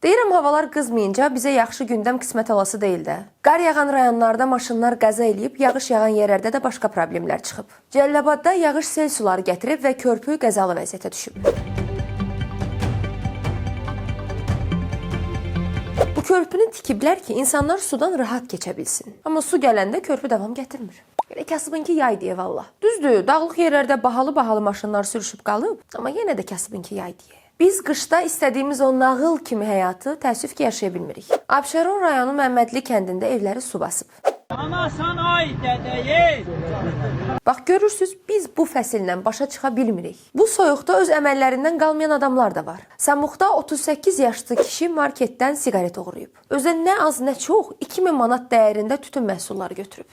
Deyirəm havalar qızmayınca bizə yaxşı gündəm qismət olası deyil də. Qar yağan rayonlarda maşınlar qəza eləyib, yağış yağan yerlərdə də başqa problemlər çıxıb. Cəlilabadda yağış sel suları gətirib və körpü qəzalı vəziyyətə düşüb. Bu körpünü tikiblər ki, insanlar sudan rahat keçə bilsin. Amma su gələndə körpü davam gətirmir. Elə kasıbınki yay deyə vallah. Düzdür, dağlıq yerlərdə bahalı-bahalı maşınlar sürüşüb qalıb, amma yenə də kasıbınki yay deyə. Biz qışda istədiyimiz o nağıl kimi həyatı təəssüf ki, yaşaya bilmirik. Abşeron rayonu Məmmədli kəndində evləri su basıb. Anasan ay dədəyi. Bax görürsüz, biz bu fəsillə başa çıxa bilmirik. Bu soyuqda öz əməllərindən qalmayan adamlar da var. Samuxda 38 yaşlı kişi marketdən siqaret oğurlayıb. Özə nə az, nə çox 2000 manat dəyərində tütün məhsulları götürüb.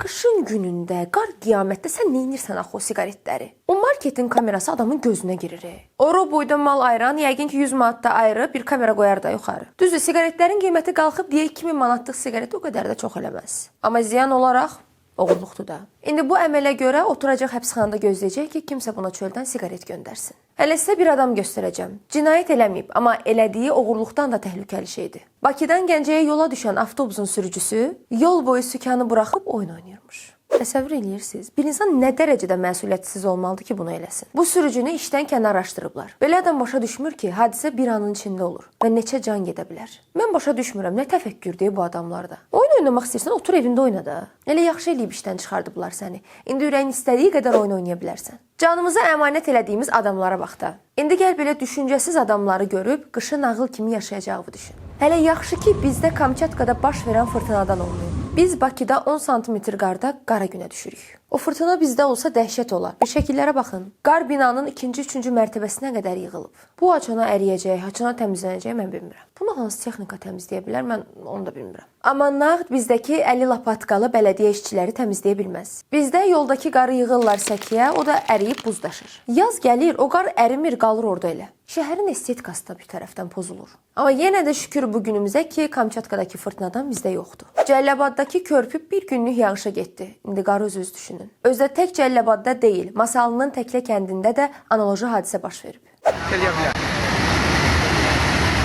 Qışın günündə, qar qiyamətdə sən nə edirsən axı o siqaretləri? O marketin kamerası adamın gözünə girir. Oro boyda mal ayıran yəqin ki 100 manat da ayırıb bir kamera qoyar da yuxarı. Düzdür, siqaretlərin qiyməti qalxıb deyə 2000 manatlıq siqaret o qədər də çox eləməz. Amma ziyan olaraq oğurluqdur da. İndi bu əmələ görə oturacaq həbsxanada gözləyəcək ki, kimsə buna çöldən siqaret göndərsin. Hələ sizə bir adam göstərəcəm. Cinayət eləməyib, amma elədiyi oğurluqdan da təhlükəli şeydir. Bakıdan Gəncəyə yola düşən avtobusun sürücüsü yol boyu sükanı buraxıb oyun oynayırmış. Təsəvvür eləyirsiniz? Bir insan nə dərəcədə məsuliyyətsiz olmalıdır ki, bunu eləsin? Bu sürücünü işdən kənarlaşdırıblar. Belə adam başa düşmür ki, hadisə bir anın içində olur və neçə can gedə bilər. Mən başa düşmürəm, nə təfəkkürdür bu adamlarda. Oyun oynamaq istəyirsən, otur evində oyna da. Elə yaxşı eləyib işdən çıxardıblar səni. İndi ürəyin istədiyi qədər oyun oynaya bilərsən. Canımıza əmanət elədiyimiz adamlara bax da. İndi gəl belə düşüncəsiz adamları görüb qışı nağıl kimi yaşayacağını düşün. Hələ yaxşı ki, bizdə Kamçatkada baş verən fırtınadan olmayıb. Biz Bakıda 10 sm qarda qara günə düşürük. O fırtına bizdə olsa dəhşət olar. Bir şəkillərə baxın. Qar binanın ikinci, üçüncü mərtəbəsinə qədər yığılıb. Bu haçana əriyəcək, haçana təmizlənəcək mən bilmirəm. Bunu hansı texnika təmizləyə bilər, mən onu da bilmirəm. Amma nağd bizdəki əli lapatqalı bələdiyyə işçiləri təmizləyə bilməz. Bizdə yoldakı qarı yığırlar səkiyə, o da əriyib buzdaşır. Yaz gəlir, o qar ərimir, qalır orada elə. Şəhərin estetikası da bir tərəfdən pozulur. Amma yenə də şükür bu günümüzə ki, Kamçatkadakı fırtınadan bizdə yoxdur. Cəllabaddakı körpü bir günlük yağışa getdi. İndi qarı öz-öz düşünün. Özdə tək Cəllabadda deyil, Masalının Təklə kəndində də analoji hadisə baş verib. Eləyə bilər.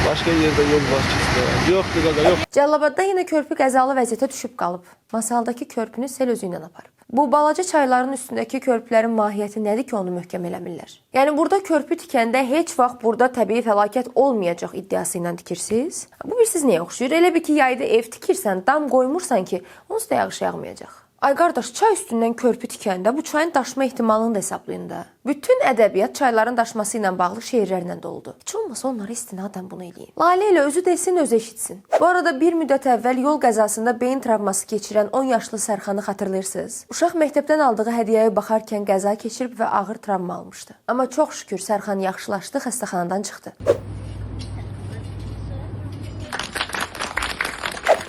Başka yerde yol var ki. Yok gaga yok. Cəllabadda yenə körpü qəzalı vəziyyətə düşüb qalıb. Masaldakı körpünü sel özü ilə aparıb. Bu balaca çayların üstündəki körpülərin mahiyyəti nədir ki, onu möhkəm eləmirlər? Yəni burada körpü tikəndə heç vaxt burada təbii fəlakət olmayacaq iddiası ilə tikirsiz? Bu bir siz nəyə oxşuyur? Elə bil ki, yayda ev tikirsən, dam qoymursan ki, onsuz da yağış yağmayacaq. Ay qardaş, çay üstündən körpü tikəndə bu çayın daşma ehtimalını da hesablayın da. Bütün ədəbiyyat çayların daşması ilə bağlı şeirlərlə doludur. Heç olmasa onlara istinadən bunu eləyin. Lalə ilə özü desin, özü eşitsin. Bu arada bir müddət əvvəl yol qəzasında beyin travması keçirən 10 yaşlı Sərxanı xatırlayırsınız. Uşaq məktəbdən aldığı hədiyyəyə baxarkən qəza keçirib və ağır travma almışdı. Amma çox şükür Sərxan yaxşılaşdı, xəstəxanadan çıxdı.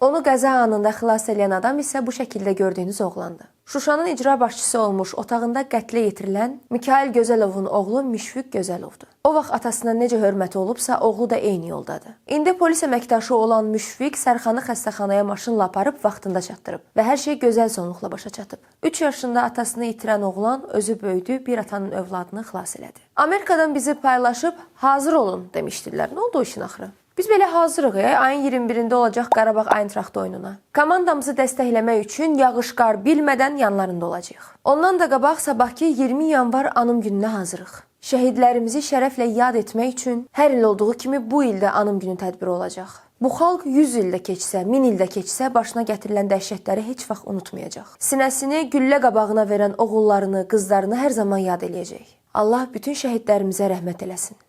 Onu qəza anında xilas eləyən adam isə bu şəkildə gördüyünüz oğlandı. Şuşanın icra başçısı olmuş, otağında qətlə yetirilən Mikail Gözəlovun oğlu Müşfiq Gözəlovdur. O vaxt atasına necə hörməti olubsa, oğlu da eyni yoldadır. İndi polis əməkdaşı olan Müşfiq Sərxanı xəstəxanaya maşınla aparıb vaxtında çatdırıb və hər şey gözəl sonluqla başa çatıb. 3 yaşında atasını itirən oğlan özü böyüdü, bir atanın övladını xilas elədi. Amerikadan bizi paylaşıb hazır olun demişdilər. Nə oldu o işin axırı? Biz belə hazırıq, ayın 21-də olacaq Qarabağ Eintracht oyununa. Komandamızı dəstəkləmək üçün yağış qar bilmədən yanlarında olacağıq. Ondan da qabaq sabahki 20 yanvar anım gününə hazırıq. Şəhidlərimizi şərəflə yad etmək üçün hər il olduğu kimi bu il də anım günü tədbiri olacaq. Bu xalq 100 ildə keçsə, 1000 ildə keçsə başına gətirilən dəhşətləri heç vaxt unutmayacaq. Sinəsini güllə qabağına verən oğullarını, qızlarını hər zaman yad eləyəcək. Allah bütün şəhidlərimizə rəhmət eləsin.